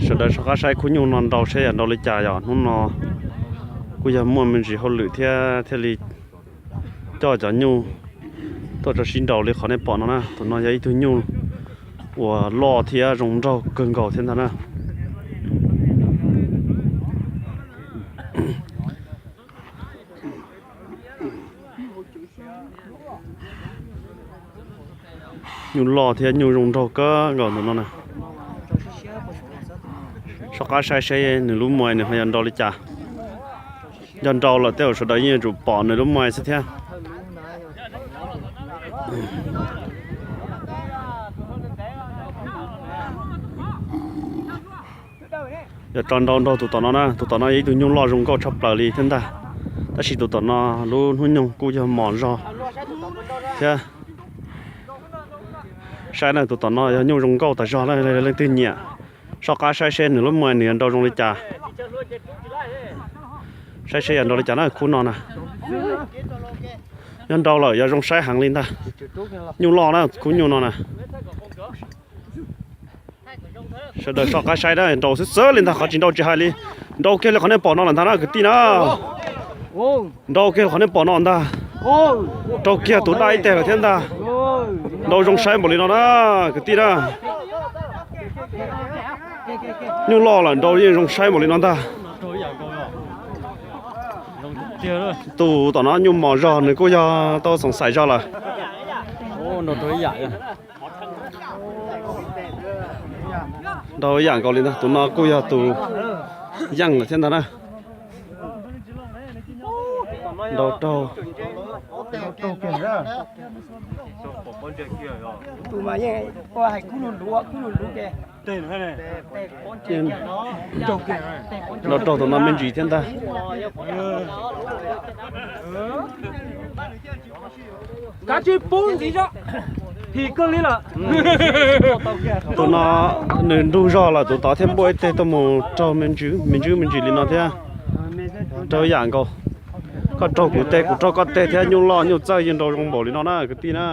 Sawv daws soj qab saib khub nyuj no nrau saib yog nrau li cas, yog hnub no kuj yog muaj me ntsis hauj lwm thiab thiaj li coj cov nyuj tuaj rau sib nrau li qhov nej pom no na. Tus no yog ib tug nyuj uas loj thiab zoo nraug kawg nkaus thiab ntag na. Nyuj loj thiab nyuj zoo nraug kawg nkaus tus no na. Soj qab saib seb nws lub muag nws ho yog nrau li cas. Yog nrau lawm tej zaum sawv daws yeej yuav tsum pom nws lub muag xwb thiab. Yog tso nrau nraug tus tom no na, tus tom no yog ib tug nyuj loj zoo nkauj tshaj plaws li thiab ntag. Tab sis tus tom no lub hnub nyoog kuj yog mos zog thiab. Saib na, tus tom no yog nyuj zoo nkauj tas zog, leej twg nyiam. Soj qab saib seb nws lub muag nws yog nrau zoo li cas. Saib seb yog nrau li cas na khub no na. Yog nrau lawm yog zoo saib heev li ntag. Nyuj loj na, khub nyuj no na. Sawv daws soj qab saib na, nrau xwb xwb li ntag, qhov tsis nrau tsis hais li. Nrau kiag li qhov nej pom no lawm ntag na kwv tij na. Nrau kiag li qhov nej pom no ntag. Nrau kiag tus daj ib teg lawm thiab ntag. Nrau zoo saib npaum li no na kwv tij na. Nyuj loj lawm nrau yeej zoo saib npaum li no ntag. Tus tom no nyuj mos zog nws kuj yog tau xoom xaim zog lawm. Nrau ib yam nkaus li ntag, tus no kuj yog tus yeej lawm thiab ntag na. Nrau raug. Nrau raug tus no me ntsis thiab ntag. Kav tsij pub ntxiv zog, phim kawg li lawm. Tus no nws nrug zog lawm, tus tod thiaj npuaj ib teg tuaj mus raug me ntsis me ntsis li no thiab. Raug ib yam nkaus. Koj raug kuv teg, kuv raug koj teg thiab, nyuj loj nyuj txawj yeej nrau zoo npaum li no na kwv tij na.